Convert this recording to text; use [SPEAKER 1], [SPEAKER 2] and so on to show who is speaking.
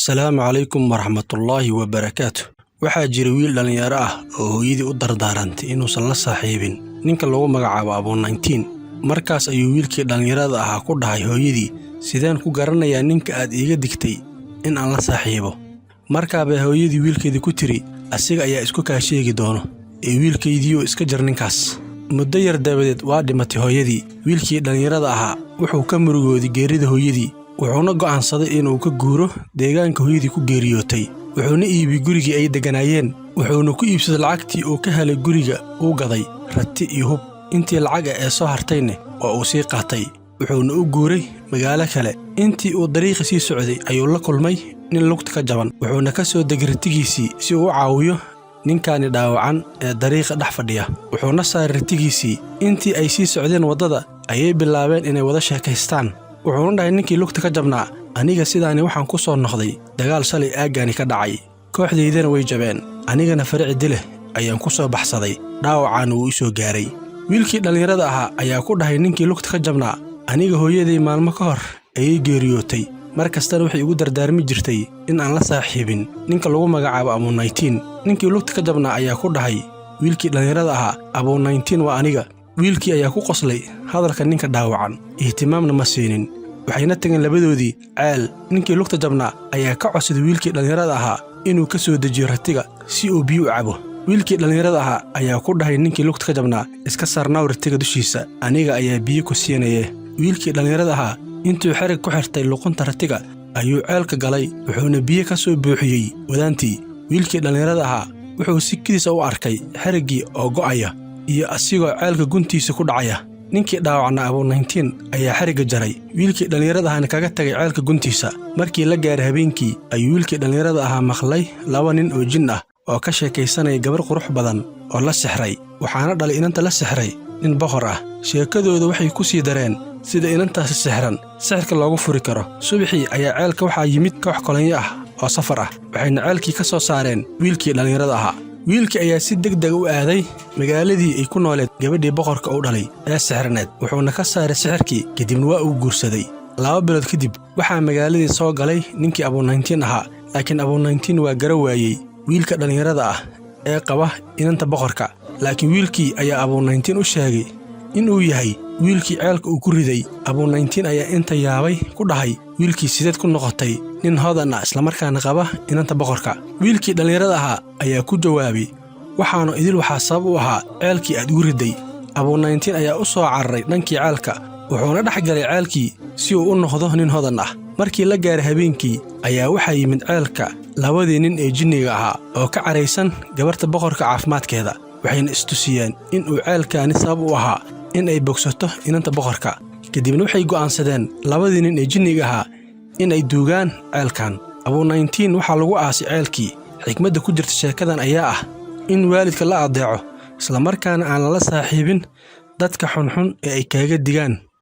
[SPEAKER 1] Asalaamu calaykum waraxmatullaahi wabarakaatu. Waxaa jira wiil dhallinyaro ah oo hooyadii u dardaarantay inuusan la saaxiibin ninka lagu magacaabo Abuu 19. Markaas ayuu wiilkii dhallinyarada ahaa ku dhahay hooyadii, "Sideen ku garanayaa ninka aad iiga digtay in aan la saaxiibo?" Markaa bay hooyadii wiilkeedii ku tiri, "Asiga ayaa isku kaa sheegi doono ee wiilkaydiioo iska jar ninkaas." Muddo yar dabadeed waa dhimatay hooyadii. Wiilkii dhallinyarada ahaa wuxuu ka murugooday geerida hooyadii, wuxuuna go'aansaday inuu ka guuro deegaanka hooyadii ku geeriyootay. Wuxuuna iibiyey gurigii ay degganaayeen, wuxuuna ku iibsaday lacagtii uu ka helay guriga uu gaday rati iyo hub. Intii lacag ah ee soo hartayna waa uu sii qaatay, wuxuuna u guuray magaalo kale. Intii uu dariiqa sii socday ayuu la kulmay nin lugta ka jaban, wuxuuna ka soo degay ratigiisii si uu u caawiyo ninkaani dhaawacan ee dariiqa dhex fadhiya. Wuxuuna saaray ratigiisii. Intii ay sii socdeen waddada ayay bilaabeen inay wada sheekaystaan. Wuxuuna dhahay ninkii lugta ka jabnaa, "Aniga sidaani waxaan ku soo noqday dagaal shalay aaggaani ka dhacay, kooxdaydana way jabeen, anigana farici dileh ayaan ku soo baxsaday, dhaawacaana wuu i soo gaaray." Wiilkii dhallinyarada ahaa ayaa ku dhahay ninkii lugta ka jabnaa, "Aniga hooyaday maalmo ka hor ayay geeriyootay, mar kastana waxay igu dardaarmi jirtay in aan la saaxiibin ninka lagu magacaabo Abuu 19." Ninkii lugta ka jabnaa ayaa ku dhahay wiilkii dhallinyarada ahaa, "Abuu 19 waa aniga." Wiilkii ayaa ku qoslay hadalka ninka dhaawacan, ihtimaamna ma siinin. Waxayna tageen labadoodii ceel. Ninkii lugta jabnaa ayaa ka codsaday wiilkii dhallinyarada ahaa inuu ka soo dejiyo ratiga si uu biyo u cabo. Wiilkii dhallinyarada ahaa ayaa ku dhahay ninkii lugta ka jabnaa, "Iska saarnaaw ratiga dushiisa, aniga ayaa biyo ku siinaye." Wiilkii dhallinyarada ahaa intuu xarig ku xirtay luqunta ratiga ayuu ceelka galay, wuxuuna biyo ka soo buuxiyey wadaantii. Wiilkii dhallinyarada ahaa wuxuu si kediisa u arkay xariggii oo go'aya iyo asigoo ceelka guntiisa ku dhacaya. Ninkii dhaawacnaa Abuu 19 ayaa xarigga jaray, wiilkii dhallinyarada ahaana kaga tagay ceelka guntiisa. Markii la gaaray habeenkii ayuu wiilkii dhallinyarada ahaa maqlay laba nin oo jin ah oo ka sheekaysanaya gabar qurux badan oo la sixray, waxaana dhalay inanta la sixray nin boqor ah. Sheekadooda waxay ku sii dareen sida inantaasi sixran sixirka loogu furi karo. Subaxii ayaa ceelka waxaa yimid koox kolonyo ah oo safar ah, waxayna ceelkii ka soo saareen wiilkii dhallinyarada ahaa. Wiilkii ayaa si deg deg u aaday magaaladii ay ku nooleed gabadhii boqorka u dhalay ee sixirneed, wuxuuna ka saaray sixirkii, kadibna waa uu guursaday. 2 bilood kadib waxaa magaaladii soo galay ninkii Abuu 19 ahaa, laakiin Abuu 19 waa gara waayey wiilka dhallinyarada ah ee qaba inanta boqorka. Laakiin wiilkii ayaa Abuu 19 u sheegay inuu yahay wiilkii ceelka uu ku riday. Abuu 19 ayaa inta yaabay ku dhahay wiilkii, "Sideed ku noqotay nin hodan ah islamarkaana qaba inanta boqorka?" Wiilkii dhallinyarada ahaa ayaa ku jawaabay, "Waxaanu idil waxaa sabab u ahaa ceelkii aad igu riday." Abuu 19 ayaa u soo cararay dhankii ceelka, wuxuuna dhex galay ceelkii si uu u noqdo nin hodan ah. Markii la gaaray habeenkii ayaa waxaa yimid ceelka labadii nin ee jinniga ahaa oo ka caraysan gabarta boqorka caafimaadkeeda, waxayna istusiyeen in uu ceelkaani sabab u ahaa in ay bogsato inanta boqorka. Kadibna waxay go'aansadeen labadii nin ee jinniga ahaa in ay duugaan ceelkan. Abuu 19 waxaa lagu aasay ceelkii. Xikmadda ku jirta sheekadan ayaa ah in waalidka la adeeco, islamarkaana aan lala saaxiibin dadka xunxun ee ay kaaga digaan.